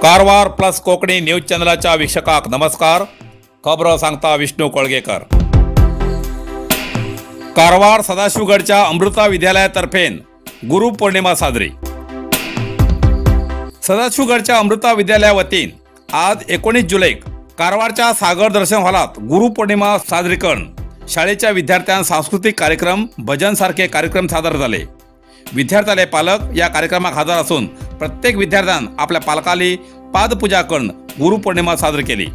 Karwar plus Konkani news चॅनलाच्या वीक्षकांक नमस्कार। खबरो सांगता विष्णू कोळगेकर। कारवार सदाशिवगडच्या अमृता विद्यालयातर्फेन गुरुपौर्णिमा साजरी। सदाशिवगडच्या अमृता विद्यालया वतीन आज 19 जुलैक कारवारच्या सागर दर्शन हॉलात गुरुपौर्णिमा साजरी करून शाळेच्या विद्यार्थ्यांक सांस्कृतिक कार्यक्रम, भजन सारखे कार्यक्रम सादर झाले। विद्यार्थ्याले पालक या कार्यक्रमाक हजर असून प्रत्येक विद्यार्थ्यान आपल्या पालकाली पादपूजा करून गुरुपौर्णिमा साजरी केली।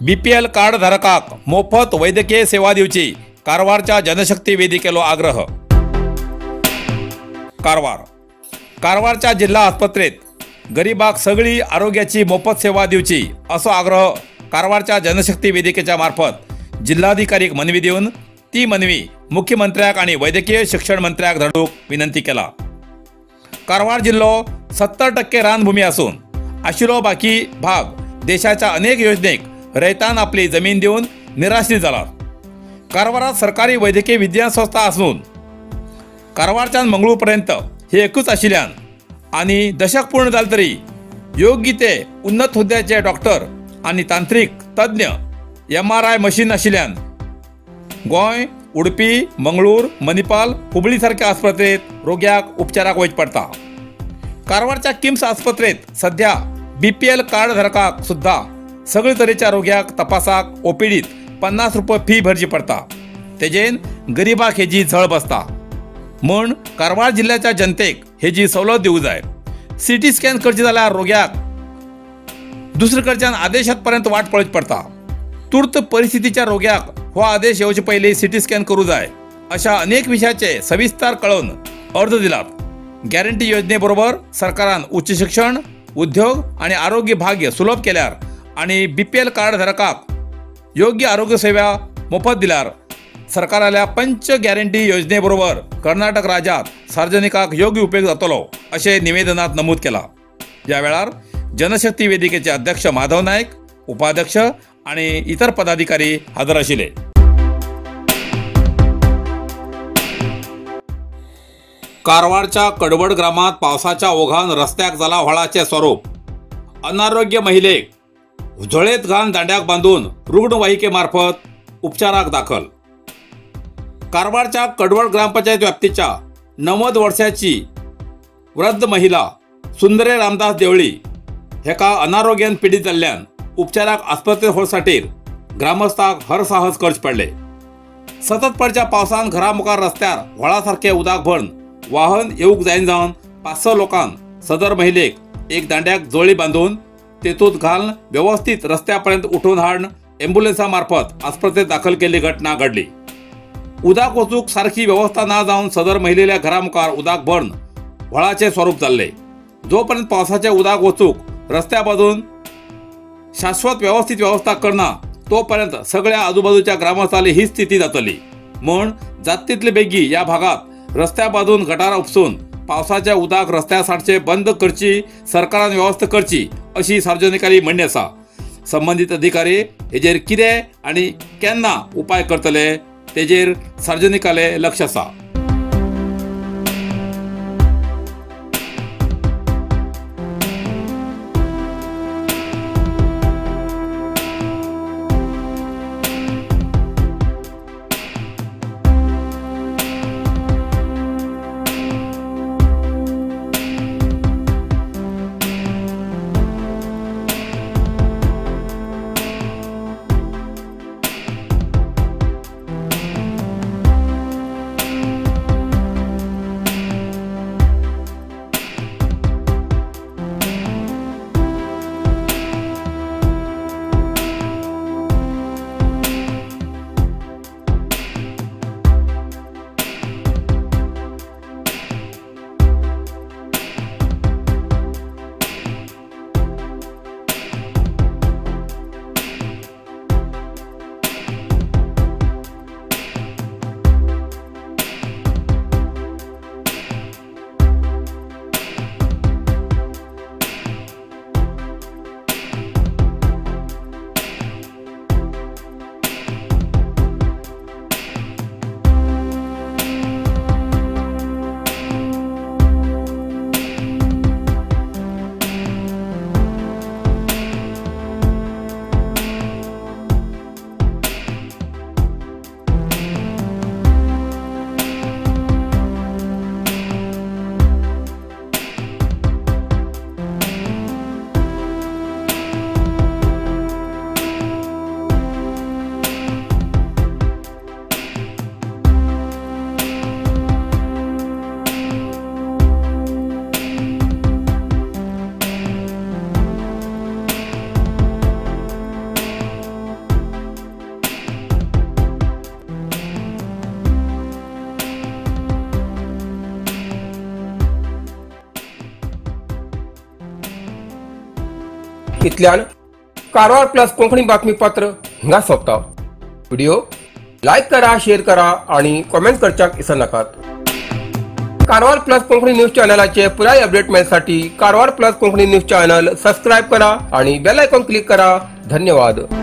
बीपीएल कार्ड धारकाक मोफत वैद्यकीय सेवा दिवची कारवारच्या जनशक्ती वेदिकेलो आग्रह। कारवार कारवारच्या जिल्हा आस्पत्रेत गरीबाक सगळी आरोग्याची मोफत सेवा दिवची असो आग्रह कारवारच्या जनशक्ती वेदिकेच्या मार्फत जिल्हाधिकारीक मनवी दिवन ती मनवी मुख्यमंत्र्याक आणि वैद्यकीय शिक्षण मंत्र्याक धाडूक विनंती केला। कारवार जिल्हो 70% रानभूमी असून आशिलो बाकी भाग देशाच्या अनेक योजनेक रयतान आपली जमीन देऊन निराश्रित जाला। कारवारात सरकारी वैद्यकीय विज्ञान संस्था असून कारवारच्यान मंगळूरपर्यंत हे एकूच आशिल्ल्यान आनी दशक पूर्ण जालें तरी योग्य ते उन्नत हुद्द्याचे डॉक्टर आनी तांत्रिक तज्ञ MRI machine आशिल्ल्यान गोंय, उडपी, मंगळूर, मणिपाल, हुबळी सारख्या आस्पत्रेत रोग्याक उपचाराक वयचें पडटा। कारवारच्या किम्स आस्पत्रेत सध्या BPL card धारकाक सुद्धा सगळे तरेच्या रोग्याक तपासाक ओपीडीत 50 रुपये फी भरची पडता, तेजेन गरीबाक हेजी झळ बसता। म्हण कारवार जिल्ह्याच्या जनतेक हेजी सवलत दिवंक जाय। CT scan करची जाल्यार रोग्याक दुसरे कडच्यान आदेशापर्यंत वाट पळोवची पडता। तूर्त परिस्थितीच्या रोग्याक हो आदेश येवचे पयलीं CT scan करूं जाय अशा अनेक विशयाचे सविस्तर कळोवन अर्ज दिलात। गॅरंटी योजने बरोबर सरकारान उच्च शिक्षण, उद्योग आनी आरोग्य भाग्य सुलभ केल्यार आणि BPL card धारकाक योग्य आरोग्य सेवा मोफत दिल्यार सरकाराल्या पंच गॅरंटी योजनेबरोबर कर्नाटक राज्यात सार्वजनिकाक योग्य उपयोग जातलो अशें निवेदनात नमूद केला। या वेळार जनशक्ती वेदिकेचे अध्यक्ष माधव नायक, उपाध्यक्ष आणि इतर पदाधिकारी हजर आशिल्ले। कारवारच्या कडवड ग्रामात पावसाच्या ओघान रस्त्याक जाला व्हाळाचे स्वरूप। अनारोग्य महिलेक झळेत घाण दांड्याक बांदून रुग्णवाहिकेमार्फत उपचाराक दाखल। कारवारच्या कडवड ग्रामपंचायत व्याप्तीच्या 90 वर्षाची वृद्ध महिला सुंदरे रामदास देवळी हेका अनारोग्यान पीडित जाल्ल्यान उपचाराक आस्पत्रेत व्हरसाठीर ग्रामस्थाक हरसाहस करचे पडले। सतत पडच्या पावसान घरा मुखार रस्त्यार व्हाळा सारखे उदक भरून वाहन येवंक जायना जावन 500 लोकांक सदर महिलेक एक दांड्याक जोळी बांदून तेतूंत घालून वेवस्थीत रस्त्या पर्यंत उठोवन हाडून एम्ब्युलन्सा मार्फत आस्पत्रेत दाखल केल्ली घटना घडली. उदक वचूंक सारकी वेवस्था ना जावन सदर महिलेल्या घरा मुखार उदक भरून व्हळाचें स्वरूप जाल्लें. जो पर्यंत पावसाचें उदक वचूंक रस्त्या बाजून शाश्वत व्यवस्थित व्यवस्था करना तो पर्यंत सगळ्या आजूबाजूच्या ग्रामस्थांनी ही स्थिती जातली. म्हूण जात तितले बेगी ह्या भागात रस्त्या बाजून गटारां उपसून पावसाच्या उदक रस्त्या सारचे बंद करची सरकारान व्यवस्था करची अशी सार्वजनिकांनी म्हणणी आसा. संबंदीत अधिकारी हेजेर कितें आनी केन्ना उपाय करतले तेजेर सार्वजनिकांले लक्ष आसा. इतल्यान कारवार प्लस कोंकणी बातमीपत्र हिंगा सोंपता. व्हिडिओ लायक करा, शेअर करा आणि कॉमेंट करच्याक विसरनाकात. कारवार प्लस कोंकणी न्यूज चॅनलाचे पुराय update मेळसाठी Karwar plus Konkani news channel subscribe करा आणि बेल आयकॉन क्लिक करा. धन्यवाद.